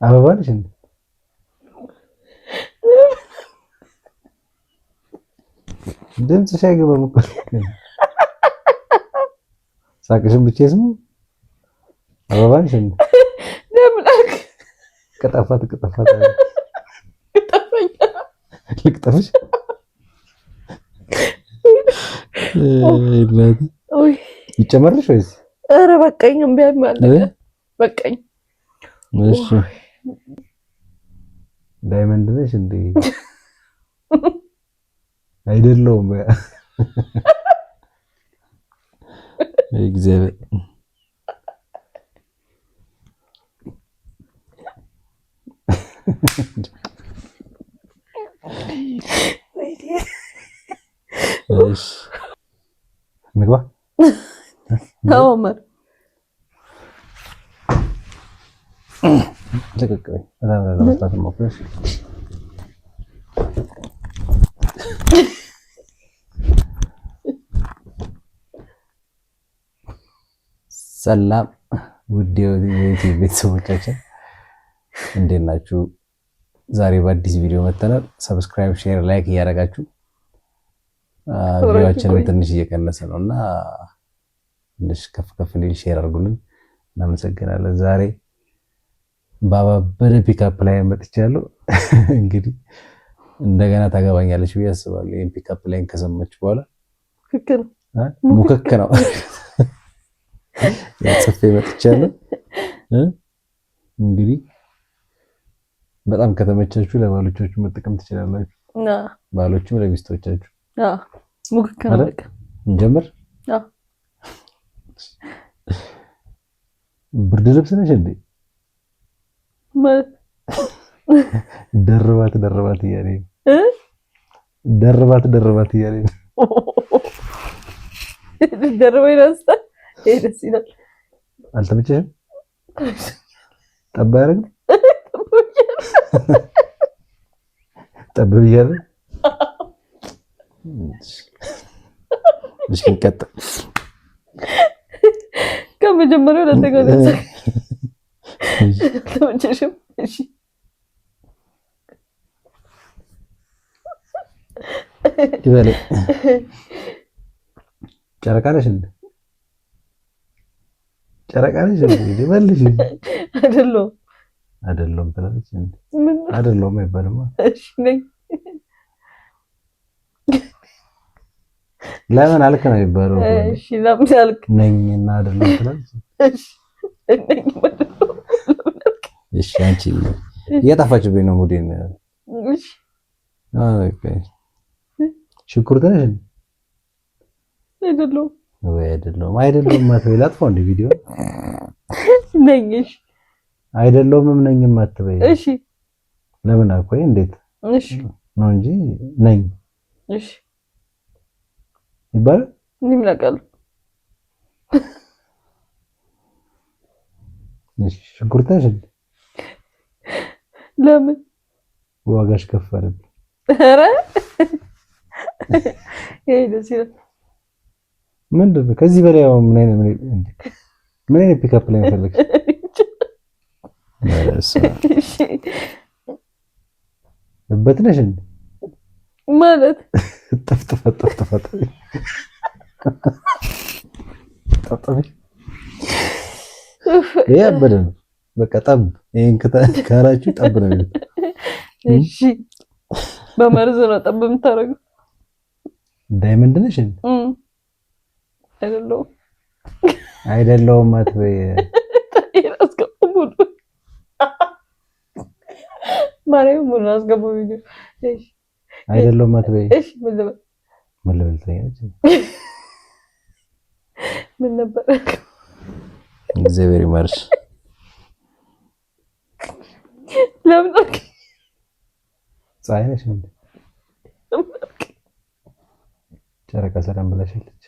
አበባ ነሽ እንዴ? ድምፅሽ አይገባም እኮ፣ ሳቅሽን ብቻ ይስሙ። አበባ ነሽ እንዴ? ለምን አልክ? ቅጠፋት ቅጠፋት። ቅጠፈኝ። ልቅጠፍሽ? ይጨመርልሽ ወይስ? ኧረ በቃኝ። እምቢ አለ። በቃኝ። እሺ፣ diamond ነሽ እንዴ? አይደለሁም። እግዚአብሔር። እሺ፣ ምግባ። ኦመር። ልቅቅ በይ። በጣም ለመስራት ሞክረሽ። ሰላም ውድ የዩቲዩብ ቤተሰቦቻችን፣ እንዴት ናችሁ? ዛሬ በአዲስ ቪዲዮ መጥተናል። Subscribe፣ share፣ like እያደረጋችሁ ቪዲዮአችንም ትንሽ እየቀነሰ ነው እና ትንሽ ከፍ ከፍ እንዲል share አድርጉልን። እናመሰግናለን። ዛሬ ባባበደ pickup line መጥቻለሁ። እንግዲህ እንደገና ታገባኛለች ብዬ አስባለሁ። ይሄን pickup line ከሰማች በኋላ። ሙክክ ነው፣ ጽፌ መጥቻለሁ። እንግዲህ በጣም ከተመቻችሁ ለባሎቻችሁ መጠቀም ትችላላችሁ። ባሎችም ለሚስቶቻችሁ። ሙክክ ነው በቃ። እንጀምር። ብርድ ልብስ ነሽ እንዴ? ማለት? ደርባት ደርባት እያለኝ ነው። ደርባት ደርባት እያለኝ ነው። ደርበው ይነስታል። ይሄ ደስ ይላል። አልተመቸሽም? ጠብ አያደርግም? ጠብ ብያለሁ። እሺ እንቀጥል። ከመጀመሪያው ለተገለጸ አልተመቸሽም? እሺ። ይበል። ጨረቃ ነሽ እንዴ? ጨረቃ ነሽ እንዴ? መልሽ። አይደለሁም። አይደለሁም ትላለች እንዴ? አይደለሁም አይባልማ። እሺ ነኝ። ለምን አልክ ነው የሚባለው። እሺ ለምን አልክ? ነኝና አይደለሁም ትላለች። እሺ ነኝ። እሺ አንቺ እየጠፋችብኝ ነው ሙዴን። እሺ። Okay፣ ሽንኩርት ነሽ እንዴ? አይደለሁም። ወይ አይደለሁም አይደለሁም አትበይ። ላጥፋው እንደ ቪዲዮ። ነኝ። እሺ። አይደለሁም ነኝም አትበይ። እሺ። ለምን አልኩኝ? እንዴት? እሺ። ነው እንጂ ነኝ። እሺ። ይባላል። እኔ ምን አውቃለሁ? እሺ ሽንኩርት ነሽ እንዴ? ለምን? ዋጋሽ ከፍ አለብኝ። ኧረ ይሄ ደስ ይላል። ምንድን ነው ከዚህ በላይ አሁን ምን አይነት pickup line ፈለግሽ? እሺ። እበት ነሽ እንዴ? ማለት? ጠፍጥፋት ጠፍጥፋት ጠፍጥፊ። ይሄ ያበደ ነው። በቃ ጠብ፣ ይሄን ካላችሁ ጠብ ነው የሚሉት። እሺ፣ በመርዝ ነው ጠብ የምታደርገው። Diamond ነሽ እንዴ? አይደለሁም። አይደለሁም አትበይ። አስገባው ሙሉ፣ ማርያም ሙሉ አስገባው ቪዲዮ። እሺ። አይደለሁም አትበይ። እሺ ምን ልበል? ምን ልበል ትለኛለች። ምን ነበር? እግዚአብሔር ይማርሽ። ለምን አልክ? ፀሐይ ነሽ እንዴ? ጨረቃ ሰላም ብላሻለች።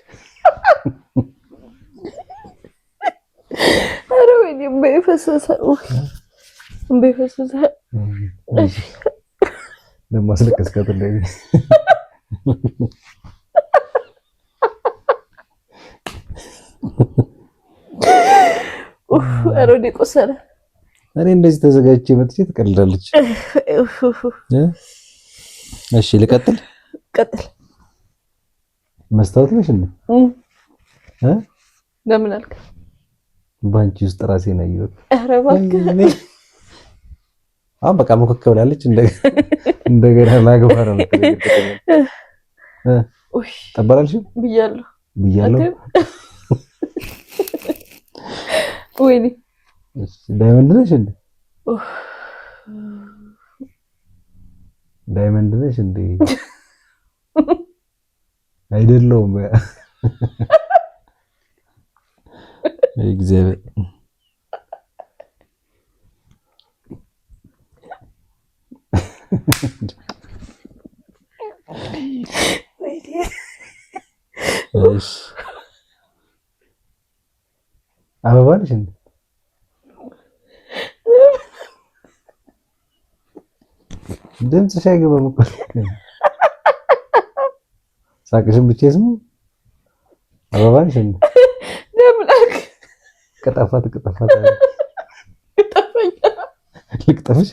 ኧረ ወይኔ እምባዬ ፈሰሰ። እምባዬ ፈሰሰ። ደግሞ አስለቀስካት እንደ። ኧረ ወደ ቆሰለ። እኔ እንደዚህ ተዘጋጅቼ መጥቼ ትቀልዳለች። እሺ ልቀጥል። ቀጥል። መስታወት ነሽ እንዴ? እ ለምን አልክ? ባንቺ ውስጥ ራሴን አየሁት። ኧረ እባክህ። አሁን በቃ ሙክክ ብላለች። እንደገና ላግባ ነው የምትለኝ። ጠበላልሽም ብያለሁ ብያለሁ። ወይኔ Diamond ነሽ እንዴ? Diamond ነሽ እንዴ? አይደለሁም። እግዚአብሔር እሺ አበባ ነሽ እንዴ? ድምፅሽ አይገባም እኮ ሳቅሽን ብቻ ይስሙ። አበባ ነሽ እንዴ? ቅጠፋት ቅጠፋት ልቅጠፍሽ።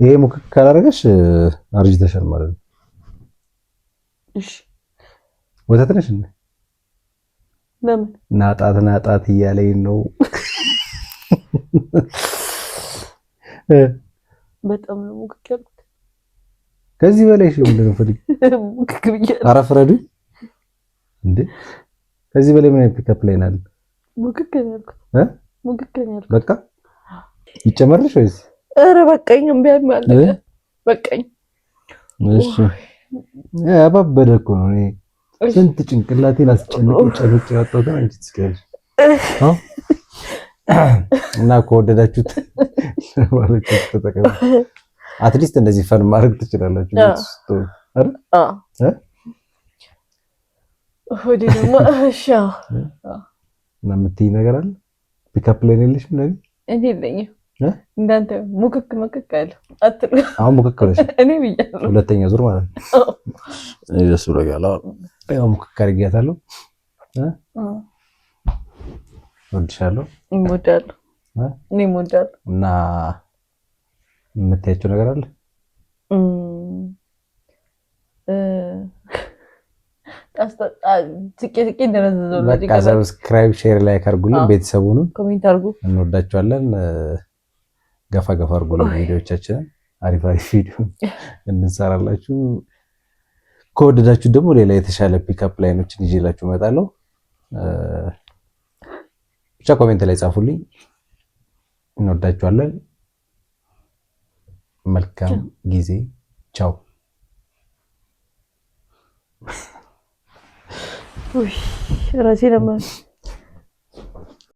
ይሄ ሙክክ ካላደረገሽ አርጅተሻል ማለት ነው። እሺ ወተት ነሽ እንዴ? ለምን ናጣት ናጣት እያለኝ ነው። በጣም ነው ሙክክ ያልኩት። ከዚህ በላይ እሺ፣ ምንድን ነው ፈልግ? ሙክክ ብያለሁ። ኧረ ፍረዱኝ እንዴ! ከዚህ በላይ ምን አይነት pickup line አለ? ሙክክ ነው ያልኩት። ሙክክ ነው ያልኩት። በቃ ይጨመርልሽ ወይስ? ኧረ በቃኝ፣ እምቢ አለ። በቃኝ። እሺ ያባበደ እኮ ነው። እኔ ስንት ጭንቅላቴን አስጨንቄ ጨንቄ ያወጣሁትን አንቺ ትስቂያለሽ። እና ከወደዳችሁት ባሎቻችሁ ተጠቀሙ። At least እንደዚህ fun ማድረግ ትችላላችሁ። አይደል? ሆዴ ደግሞ እሺ። እና የምትይኝ ነገር አለ? Pickup line የለሽም? ለኔ እኔ የለኝም። እንዳንተ ሙክክ ሙክክ አለ አትል። አሁን ሙክክ ብለሽ እኔ ብያለሁ። ሁለተኛ ዙር ማለት ነው። እኔ ደስ ብሎኛል። ያው ሙክክ አድርጊያታለሁ። እወድሻለሁ። እወዳለሁ። እኔም እወዳለሁ። እና የምታያቸው ነገር አለ? ስቄ ስቄ እንደረዘዘው በቃ subscribe፣ share፣ like አድርጉልን። ቤተሰቡንም Comment አድርጉ። እንወዳቸዋለን። ገፋ ገፋ አድርጉልን ቪዲዮቻችንን። አሪፍ አሪፍ ቪዲዮ እንሰራላችሁ። ከወደዳችሁ ደግሞ ሌላ የተሻለ pickup line ኦችን ይዤላችሁ እመጣለሁ። ብቻ comment ላይ ጻፉልኝ። እንወዳችኋለን። መልካም ጊዜ። ቻው። ራሴ ለማ